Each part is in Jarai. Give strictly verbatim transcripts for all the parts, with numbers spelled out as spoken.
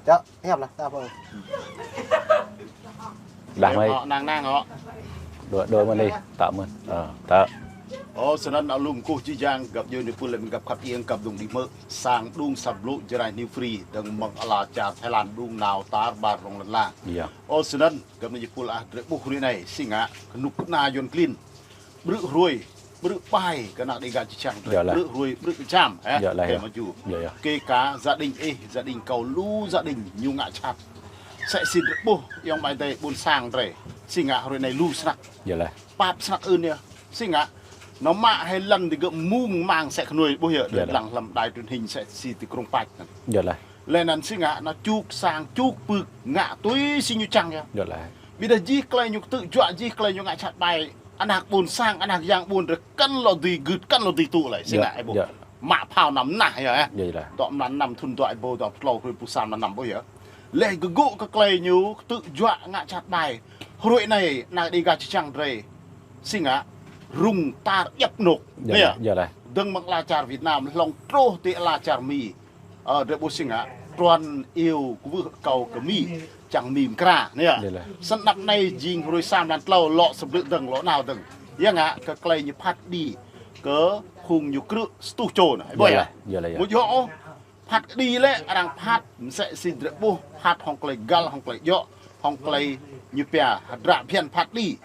Dă, hiăp lah, ta pơ. Dah mai. Hŏ, năng năng hŏ. Đuaĭ, đuaĭ mơ̆n đi, ta mơ̆n. Ơ, ta. Ơ, snăn alum kơkuh jih jang, găp djuai ñu pul lĕ mơ̆ng găp khăp iêng, găp dŏng đĭ mơ̆, sang đŭng săp blŭ Jrai New Free, dơ̆ng mơ̆ng ala čar Thái Lan đŭng nao tar ƀar rŏng lăn la. Yơh. Ơ, snăn, găp ñu pul ah drei ƀuh hrơi anai, si ngă, kơnuk kơna Yuăn klin. Ƀrư̆ hruê, ƀrư̆ ƀai, kơ ană Dêga čơčăng. Yơh lah. Ƀrư̆ hruê, ƀrư̆ kơ čăm, hă? Yơh lah, kơ yơh. Mơ̆ ju. Yơh, yơh. Kê ka gia đình ih, gia đình kâo lu gia đình ñu ngă čăt. Sĕ si drei ƀuh, ayŏng amai adơi ƀôn sang drei. Si ngă hrơi anai lu snăk. Yơh lah. Pap snăk ưn yơh. Si ngă, nao mă hĕ lăn digơ̆ mơ̆ng mang sĕ kơnuai ƀuh yơh. Yơh lah. Lăng hlăm đài truyền hình sĕ si ti krông pač anăn. Yơh lah. Lĕ anăn si ngă, nao čuk sang, čuk pưk, ngă tui si ñu čang yơh. Yơh lah. Ƀiădah jih klei ñu ktư̆ juă, jih klei ñu ngă čăt ƀai, anak ƀôn sang, anak yang ƀôn drei kăn lŏ dưi gưt, kăn lŏ dưi tŭ lei. Si ngă ih ƀuh. Yơh. Mă phao năm nah yơh, ơ. Yơh, yơh. Dŏ mlan năm thŭn dua êbâo dua pluh pluh sa mlan năm ƀuh yơh. Leh gơgŭ kơ klei ñu ktư̆ juă ngă čăt ƀai. Hrơi anai, ană Dêga čơčăng drei. Si ngă, rŭng tar djăp anôk. Yơh, yơh, yơh lah. Dơ̆ng mơ̆ng ala čar Việt Nam, hlŏng truh ti ala čar Mi. Ơ, drei ƀuh si ngă, truăn iâu kwưh akâo kơ Mi, čang Mi mkra, anai yơh. Yơh lah. Snăn anăp anai jing hrơi sa mlan tlâo lŏ sơblư̆ dơ̆ng, lŏ nao dơ̆ng. Yơh ngă, kơ klei ñu phat kơđi, kơ phung ñu krư̆ stuh čô anai. Yơh lah, yơh lah, yơh. Mơ̆ djơ̆ ôh, phat kơđi lĕ, arăng phat, msĕ si drei ƀuh, phat hŏng klei găl, hŏng klei djŏ, hŏng klei ñu pia, hơdră phiăn phat kơđi.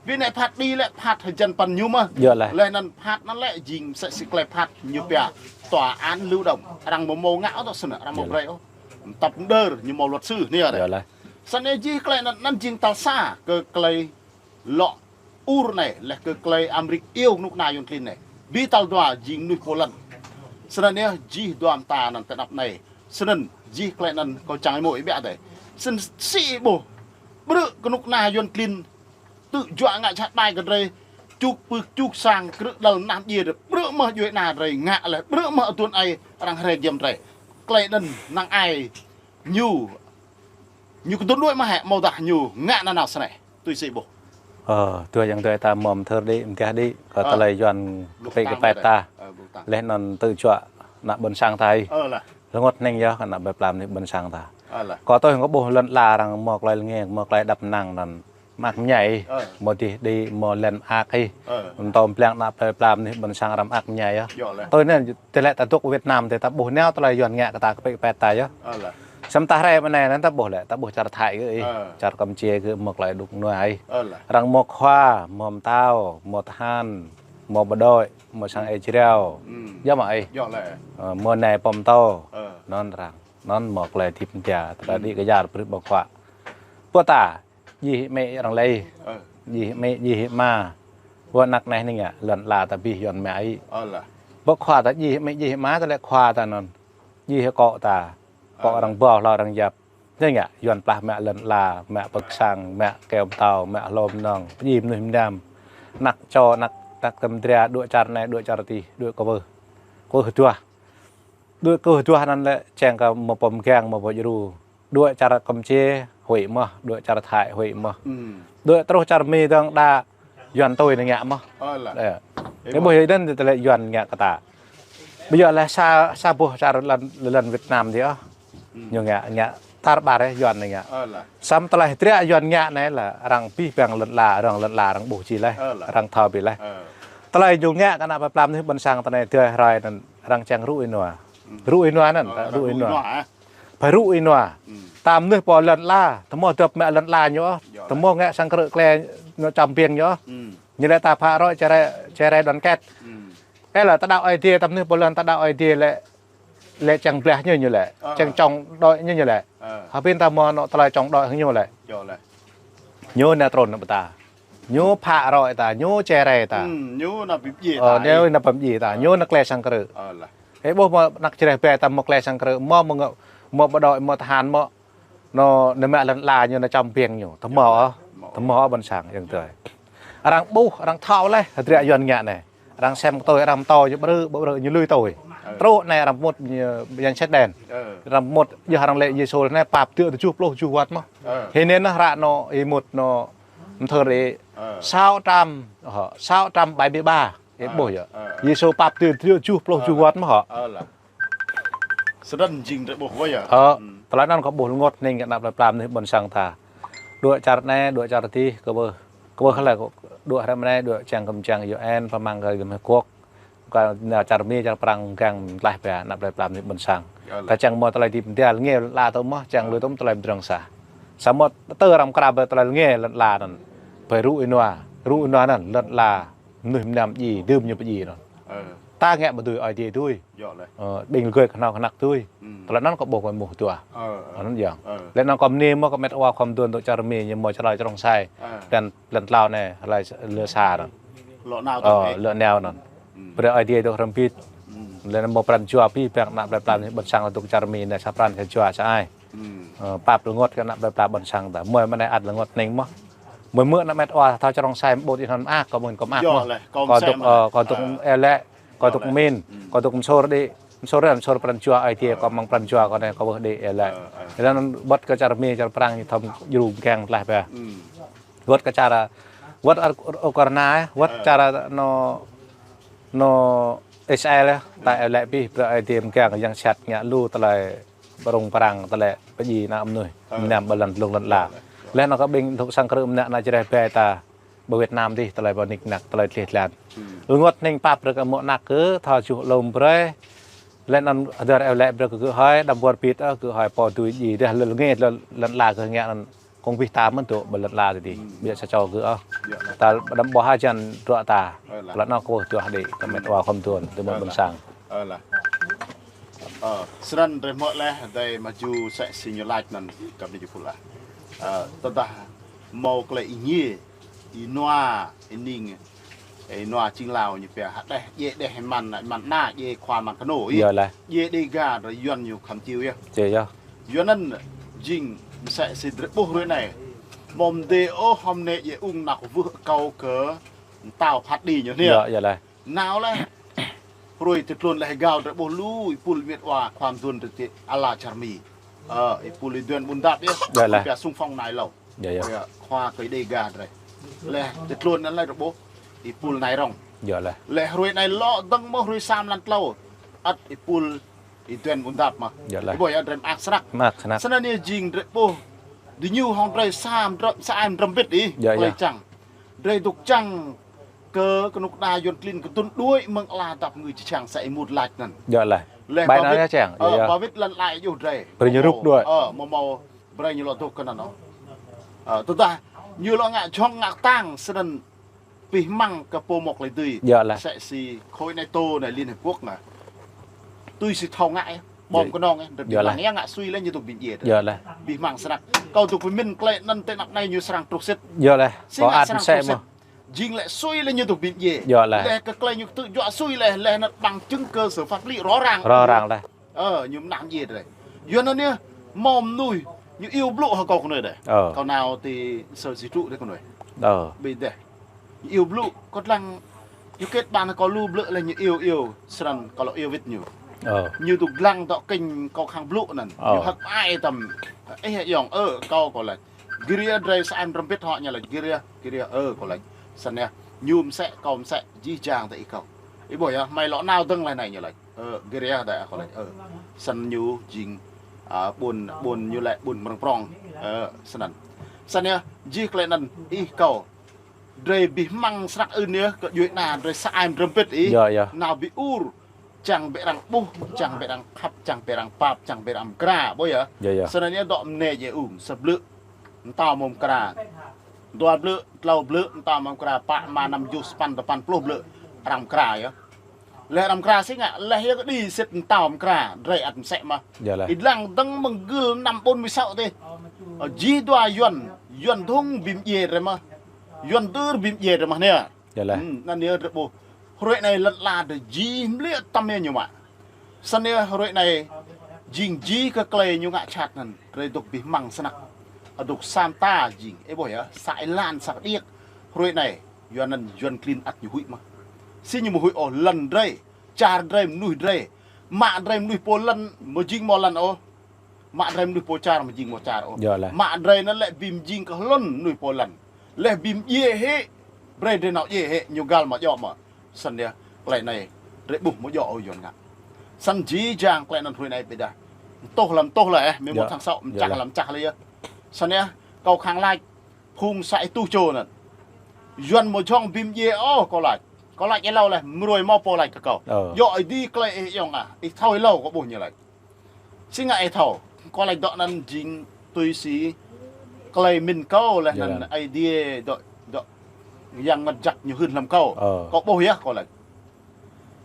Ƀiădah phat kơđi lĕ phat hơjăn păn ñu mơ̆n. Yơh lah. Leh anăn phat anăn lĕ jing msĕ si klei phat ñu pia tòa án lưu động. Arăng mâo mâo ngă ôh tơ snăn, arăng mâo brei ôh. Tăp mđơr ñu mâo luật sư anai yơh. Yơh lah. Snăn jih klei anăn, anăn jing tal sa kơ klei lŏ ur anai, leh kơ klei Amêrik iâu kơnuk kơna Yuăn klin anai. Bi tal dua jing mnuih pô lăn. Snăn yơh jih dua mta anăn tơ anăp anai. Snăn jih klei anăn kâo čang ih mơ̆ ih ƀiă dei. Snăn si ih ƀuh. Ƀrư̆ kơnuk kơna Yuăn klin ktư̆ juă ngă čăt ƀai kơ drei, čuk pưk čuk sang krư̆ đăl mnah mdjiê drei, ƀrư̆ mơh djuai ana drei ngă leh, ƀrư̆ mơh aduôn aê arăng hriê giăm drei. Klei anăn năng ai ñu, ñu kơdŭn đuaĭ mơ̆ hĕ, amâodah ñu ngă nanao snei, tui si ih ƀuh. Ơ, dua ayŏng adơi ta mơ̆ mthưr đĭ, mơ̆ gah đĭ, kơ tơlơi Yuăn kơpĭ kơpĕt ta. Leh anăn ktư̆ juă ană ƀôn sang ta ih. Ơ lah. Rơngot hnĭng yơh kơ ană plei pla mnuih ƀôn sang ta. Ơ lah. Kâo tui kâo ƀuh lăn ala arăng mâo klei lnge, mâo klei đăp năng anăn mơak mơñai ih. Ơ. Mâo dih đĭ, mâo lăn mơak ih. Ơ. Mtô mplăng ană plei pla mnuih ƀôn sang arăng mơak mơñai yơh. Yơh lah. Tui anăn, tơlơi ta dŏ Việt Nam, tơlơi ta ƀuh nao, tơlơi Yuăn ngă kơ ta kơpĭ kơpĕt ta yơh. Ơ lah. Samơ̆ ta hrĕ mơ̆ anai, anăn ta ƀuh lĕ, ta ƀuh čar Thái kơ ih. Ơ. Čar Kampuchia kơ mâo klei đŭk nua ih. Ơ lah. Arăng mâo khua, mâo mtao, mâo tơhan, mâo bộ đội, mâo sang ih jrao. Yơh mơ̆ ih. Yơh lah. Ơ, mâo nai pơm mtô. Ơ. Anăn arăng. Anăn mâo klei dĭp mtia, tơlơi đĭ kơyar brư̆ ƀơ̆ng huă. Pô ta, djai hĭ amĭ arăng lei. Ơ. Djai hĭ amĭ, djai hĭ ama. Wơ̆t anăk anai hnĭng yơh, lăn ala ta abih Yuăn mă ih. Ơ lah. Ƀơi khua ta djai hĭ amĭ, djai hĭ ama ta lĕ khua ta anăn. Djai hĭ akŏ ta. Akŏ arăng ƀuh, hlâo arăng yap. Hnĭng yơh, Yuăn plah mă lăn ala, mă pơ̆k sang, mă kơyâo mtâo, mă hlô mnơ̆ng, pơdjai mnuih mnam. Anăk čô, anăk, anăk tơm dra, đuaĭ čar anai, đuaĭ čar adih, đuaĭ kwưh. Kwưh duah. Đuaĭ kwưh duah anăn lĕ, čang kơ mâo pô mgang, mâo pô djru. Đuaĭ čar Kampuchia, huĭ mơh, đuaĭ čar Thái, huĭ mơh. Đuaĭ truh čar Mi dơ̆ng đa Yuăn tui anăn ngă mơh. Ơ lah. Ơ. Ih ƀuh yơh anăn tơlơi Yuăn ngă kơ ta. Ƀiădah lĕ sa, sa boh čar lăn, lăn Việt Nam dih ôh. Ñu ngă, ngă tar ƀar yơh Yuăn anăn ngă. Ơ lah. Samơ̆ tơlơi hơdră Yuăn ngă anai lah arăng abih bang lăn ala, arăng lăn ala arăng ƀuh jih leh. Ơ lah. Arăng thâo bĭ leh. Ơ. Tơlơi ñu ngă kơ ană plei pla mnuih ƀôn sang ta anai dơi hrơi anăn arăng čang rŭ ih nua. Rŭ ih nua anăn, ơ, rŭ ih nua. Rŭ ih nua, ơ. Phải rŭ ih nua. Ta mnuih pô lăn ala, tơmâo dŏp mă lăn ala ñu ôh. Yơh. Tơmâo ngă sang krư̆ klei ñu čăm biêng ñu ôh. Ñu lĕ ta phă roi čơrai, čơrai đoàn kết. Ơ lah, ta đaŏ Aê Diê, ta mnuih pô lăn ta đaŏ Aê Diê lĕ, lĕ čang blah ñu ñu lĕ. Ơ. Čang chống đối ñu ñu lĕ. Ơ. Hơbĭn ta mâo anŏ tơlơi chống đối hăng ñu lĕ. Yơh lah. Ñu nao trŭn nao pơ ta. Ñu phă roi ta, ñu čơrai ta. Ñu nao pơm djai ta. Ơ, ñu nao pơm djai ta. Ñu nao klei sang krư̆. Ơ lah. Ih ƀuh mâo anăk čơrai ƀe ta mâo klei sang krư̆, mâo, mâo ngă, mâo bộ đội, mâo tơhan, mâo, nao, nao mă lăn ala ñu, nao čăm biêng ñu. Tơmâo ôh, tơmâo ôh ƀôn sang ayŏng adơi. Arăng ƀuh, arăng thâo leh, hơdră Yuăn ngă anai. Arăng sem kơ tui, arăng mtô ñu ƀrư̆, ƀrư̆, ƀrư̆ ñu lui tui. Truh anai arăng mŭt ñu danh sách đen. Arăng mŭt, yơh arăng lĕ Yêsu anai pap tơjuh pluh tơjuh wơ̆t mơh. Hĭ anai nao hră nao, ih mŭt nao, mthưr ih. Sáu trăm, hŏ, sáu trăm bảy mươi ba. Ih ƀuh yơh. Yêsu pap tơjuh pluh tơjuh wơ̆t mơh hŏ. Ơ lah. Snăn jing drei ƀuh wơ̆t yơh. Ơ. Tơlơi anŭn kâo ƀuh rơngot hning kơ ană plơi pla mơnuih ƀôn sang ta. Đuaĭ čar anai, đuaĭ čar adih, kâo ƀuh, kâo ƀuh hlơi kâo đuaĭ hrăm anai, đuaĭ čang kơ mơčang U N, pơmang kơ Liên Hợp Quốc. Kơ anai čar Mi, čar Prang, gang tlaih pia ană plơi pla mơnuih ƀôn sang. Yơh. Ta čang mơ̆ tơlơi dip mơdial, ngă lŏn ala tơ mơ̆, čang lui tơ mơ̆ tơlơi pơdrŏng sa. Samơ̆ tơ răm kra ƀơi tơlơi ngă lŏn ala anŭn. Ƀơi rŭ ênua, rŭ ênua anŭn, lŏn ala mơnuih mơnam djai, dưm ñu pơdjai anŭn. Ơ. Ta ngă ƀu dưi, Ơi Adai dưi. Yơh lĕ. Ơ, ƀing gơi kơhnâo kơnăk dưi. Hmm. Tơlơi anŭn kâo ƀuh kơ mơ̆ tuah. Ơ, ơ. Anŭn yơh. Ơ. Lĕ anŭn kâo mơni mơ̆ kâo met wa khŏm duôn tơ čar Mi, ñu mơ̆ čar hlơi črông sai. Ơ. Lŏn, lŏn tlâo anai, hlơi lơ sa anŭn. Lŏn nao tơ Ơ, Mi. Lŏn nao anŭn. Hmm. Brơi Ơi Adai dŏ hrŏm hơbĭt. Hmm. Lĕ anŭn mơ̆ pran jua abih bang ană plơi pla mơnuih ƀôn sang tŭ čar Mi anai sa pran sa jua sa ai. Hmm. Ơ, pap rơngot kơ ană plơi pla ƀôn sang ta. Mơ̆ mơ̆ anai ăt rơngot hning mơ̆. Mơ̆ mơ̆ ană met wa thâo črông sai ƀu djơ̆ anŭn mơak, kâo mơ̆n kâo mơak. Yơh lĕ, kâo mơsĕ dŏ, mơ̆. Ơ, kâo dŏ, ơ, ơ lĕ, kâo dŏ mơsĕ mơ̆n. Min, ơ, kâo dŏ mơsur đĭ, mơsur đĭ, mơsur pran jua Ơi Adai, kâo mơ̆ng pran jua kâo anai kâo ƀuh đĭ, ơ lĕ. Ơ, ơ. Lĕ anŭn wơ̆t kơ čar Mi, čar Prang ñu thâo djru mơgang tlaih pia. Hmm. Wơ̆t kơ čar, wơ̆t ar-, Ukraina, wơ̆t, ơ, čar anŭn, anŭn Israel, ta, ơ lĕ abih, brơi Ơi Adai mơgang yang sat ngă lu tơlơi rŭng prang tơlơi pơdjai ană mơnuih, ơ, mơnam ƀơi lŏn dlông lŏn ala. Lĕ anŭn kơ ƀing dŏ sang krư̆ mơnă ană Jrai ƀe ta, ƀơi Việt Nam adih, tơlơi ƀu nik nak, tơlơi tleh tlan. Hmm. Rơngot hning pap brơi kơ mơ̆ ană kơ, thâo juh lŏm brơi. Lĕ anŭn hơdơr ơ lĕ brơi kơ gơ̆ hơi, đăm wơr bĭt ơ, gơ̆ hơi pô dưi djai, dah lŏn ngă, lŏn, lŏn ala gơ̆ ngă anŭn. Kông bih ta mơ̆n tŭ ƀơi lŏn ala tơdih. Hmm. Ƀiă sa čô gơ̆ ôh. Yơh lĕ. Ta đăm ƀuh hơjăn drŏ ta. Ơ lĕ. Tơlơi anŭn kâo ƀuh tuah đĭ, kơ met wa khŏm duôn, tơ mơ̆ ƀôn sang. Ơ lĕ. Ơ, snăn drei hmư̆ leh, drei mă jŭ mơsĕ si ñu lač anŭn kơ ƀing ñu pô lah. Ơ, tơdah hmâo klei êngiê, ênua, êning, ênua čing lao ñu pia hă đeh, djai đeh êman, êman ană, djai khua êman kơnô, ih. Yơh lĕ. Djai Đêga drei Yuăn ñu khăm čiu yơh. Čiu yơh. Yuăn anŭn jing mơsĕ si drei ƀuh hruê anai. Mơ̆ mdê ôh hŏm nĕ djai ung nao kwưh akâo kơ mtao phat đĭ ñu anai. Yơh, yơh lĕ. Nao lĕ. Hruê tơtlôn leh gao drei ƀuh lu êpul met wa khua mduôn drei ti ala čar Mi. Ơ, êpul Y Duen Ƀun Dap yơh. Yơh lĕ. Pia xung phong nai lâo. Yơh, yơh. Pia khua kơ Đêga drei. Leh tơtlôn anŭn leh drei ƀuh êpul Nai Rong. Yơh lĕ. Leh hruê anai lŏ dơ̆ng mơ̆ hruê sa mlan tlâo. Ăt êpul Y Duen Ƀun Dap mơ̆. Yơh lĕ. Ih ƀuh yơh drei mơak snăk. Mơak snăk. Snăn anai jing drei ƀuh. Diñu hŏng drei sa mdrŏm, sa ai mdrŏm bĭt ih. Yơh, yơh. Klei čang. Drei dŏ čang kơ kơnuk kơna Yuăn klin kơdŭn đuaĭ mơ̆ng ala dăp ngui či čang sa ih mŭt lač anŭn. Yơh lĕ. Leh ƀai anŭn ba wĭt, yơh čang. Ơ, yơh, yơh. Ba wĭt lăn ala djuh drei. Brơi ñu rŭk đuaĭ. Ơ, mơ̆ mâo brơi ñu lŏ dŏ kơnăn ôh. Ơ, tơdah ñu lŏ ngă jhŏng ngă ktang snăn pih măng kơ pô mŏk lĕ dưi. Yơh lĕ. Mơsĕ si khối NATO anai Liên Hợp Quốc anai. Tui si thâo ngă yơh. Ƀom kơnơ̆ng yơh. Yơh lĕ. Pih măng yơh ngă sui leh ñu dŏ ƀing djai. Yơh lĕ. Pih măng snăk. Kâo dŏ pơmĭn klei anŭn tơ anăp anai ñu srăng truh sĭt. Yơh lĕ. Si ngă srăng truh sĭt. Jing lĕ sui leh ñu dŏ ƀing djai. Yơh lĕ. Leh kơ klei ñu tŭ juă sui leh, leh anŭn bằng chứng cơ sở pháp lý rõ ràng. Rõ ràng leh. Ơ, ñu mơnah djai drei. Yuăn anŭn yơh, mâo mơnuih, ñu iêu blŭ hă kâo kơnuih dih. Ơ. Kâo nao ti sơ si tru dih kơnuih. Ơ. Ƀiă dih. Ñu iêu blŭ, kâo dlăng, ñu kết bạn kâo lu blư̆ leh ñu iêu iêu, snăn kâo lŏ iêu wĭt ñu. Ơ. Ñu dŏ dlăng dŏ kênh kâo khăng blŭ anăn. Ơ. Ñu hơ̆k ai tăm, ih ayŏng, ơ, kâo, kâo lač. Gir yơh drei sa ai mdrŏm bĭt hŏ ñu lač, gir yơh, gir yơh, ơ, kâo lač. Snăn yơh, ñu mơsĕ, kâo mơsĕ, jih jang tơ ih kâo. Ih ƀuh yơh, hmei lŏ nao dơ̆ng leh anai ñu lač. Ơ, gir yơh dih kâo lač. Ơ, snăn ñu jing, a, ƀuôn, ƀuôn ñu lĕ ƀuôn Mrơ̆ng Prŏng. Ơ, snăn. Snăn yơh, jih klei anăn ih kâo. Drei pih măng snăk ưn yơh, kơ djuai ana drei sa ai mdrŏm bĭt ih. Yơh, yơh. Nao bi ur, čang bĕ arăng ƀuh, čang bĕ arăng khăp, čang bĕ arăng pap, čang bĕ arăng mkra, ƀuh yơh. Yơh, yơh. Snăn yơh dŏ mơnĕ djai ung, sa blư̆, mtao mâo mkra. Dua blư̆, tlâo blư̆, mtao mâo mkra, pă, rơma, năm, tơjuh, sapăn, dua păn, pluh blư̆, arăng mkra yơh. Leh arăng mkra si ngă, leh yơh kơđi sĭt mtao mkra, drei ăt mơsĕ mơh. Yơh lĕ. Ih dlăng dơ̆ng mơ̆ng gưl năm ƀôn mười sáu tih. Ơ, jih dua Yuăn, Yuăn dhŭng bi mdjai drei mơh. Yuăn dưr bi mdjai drei mơh anai. Yơh lĕ. Hmm, anăn yơh drei ƀuh. Hruê anai lăn ala drei jih mlih tăm yơh ñu mă. Snăn yơh hruê anai jing jih kơ klei ñu ngă čhat anăn. Drei dŏ pih măng snăk. Adôk sa mta jing. Ih ƀuh yơh, sa êlan sa kơđiêk. Hruê anai, Yuăn anăn Yuăn klin ăt ñu huĭ mơh. Si ñu mơ̆ huĭ ôh lăn drei, čar drei mơnuih drei. Mă drei mơnuih pô lăn, mơ̆ jing mâo lăn ôh. Mă drei mơnuih pô čar mơ̆ jing mâo čar ôh. Yơh lĕ. Mă drei anăn lĕ bi mjing kơ hlŭn mơnuih pô lăn. Leh bi mdjai hĕ. Brei drei nao djai hĕ, ñu găl mă djŏ mơ̆. Snăn yơh, klei anai, drei ƀuh mâo djŏ ôh Yuăn ngă. Snăn jih jang klei anăn hruê anai ƀiă dah. Tuh lăm tuh lĕ, ơ, mơ̆ng mơ̆ng thăng sŏ, mơčah lăm mơčah lĕ yơh. Snăn yơh, kâo khăng laĭ, phung sa ih tuh čô anŭn. Yuan mơ̆ jhŏng bi mdjiê ôh kâo laĭ. Kâo laĭ êlâo lĕ, mơ̆ng ruai mơ̆ pô laĭ kơ kâo. Yua ih đĭ klei ih yŏng ah, ih thâo êlâo kâo ƀuh ñu laĭ. Si ngă ih thâo, kâo laĭ dŏ anŭn jing tui si klei mĭn kâo lĕ anŭn Aê Diê dŏ, dŏ Yang Mngăt Jăk ñu hưn lăm kâo. Kâo ƀuh yơh kâo laĭ.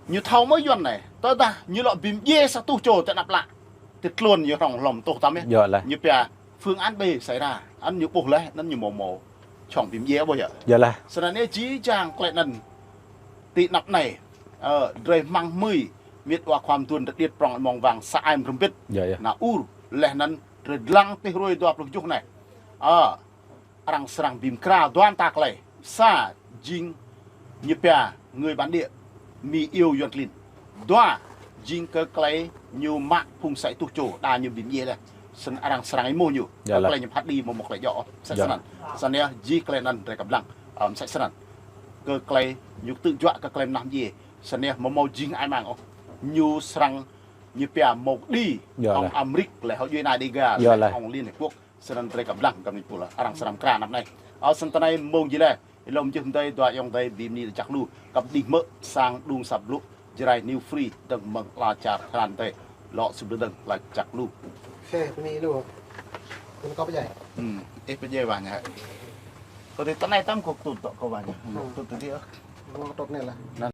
Ñu thâo mơ̆ Yuan anai, tơdah ñu lŏ bi mdjiê sa tuh čô tơ anăp ală. Tơ tluôn ñu hrŏng hlŏm tuh tăm yơh. Ñu pia phương án B xảy ra, anŭn ñu ƀuh lĕ, anŭn ñu mơ̆ mơ̆ jhŏng bi mdjiê ƀuh yơh. Snăn yơh jih jang klei anŭn ti anăp anai. Ơ, drơi hmăng hmưi, miêt wa khua mduôn rơđiêt prŏng mơ̆ng wang sa ai mrơmbit. Nao ur, leh anŭn drơi dlăng tih hruê dua pluh tơjuh anai. Ơ, arăng srăng bi mkra dua mta klei. Sa jing ñu pia người bản địa, Mi iêu Yuan klin. Dua jing kơ klei ñu mă phung sa ih tuh čô, đa ñu bi mdjiê leh. Snăn arăng srăng êmuh ñu. Kơ klei ñu phat đĭ mơ̆ mơ̆ klei djŏ. Msĕ snăn. Snăn yơh jih klei anŭn drơi kơƀlang. Ơ, msĕ snăn. Kơ klei ñu ktư̆ juă kơ klei mnah mdjiê. Snăn yơh mơ̆ mơ̆ jing ai mang ôh. Ñu srăng ñu pia mơ̆ đĭ hŏng Amrik leh hŏng djuê ana Đêga leh hŏng Liên Hiệp Quốc. Snăn drơi kơƀlang kơ mĭn pul arăng srăng mkra anăp anai. Ơ, snăn tơ anai mơ̆ng jih leh. Ih lŏm jih mdei dua ayŏng adei bi mni lač jăk lu. Kâo đĭ mơ̆ sang đung sap blŭ Jrai New Free dơ̆ng mơ̆ng ala čar Thái Lan adei. Lŏ sŭ blư̆ dơ̆ng lač jăk lu. Ih pơdjai wah ñu. Kâo tui tơ anai tăm kâo tŭt tŏ kâo wah ñu. Tŭt tơ dih ôh.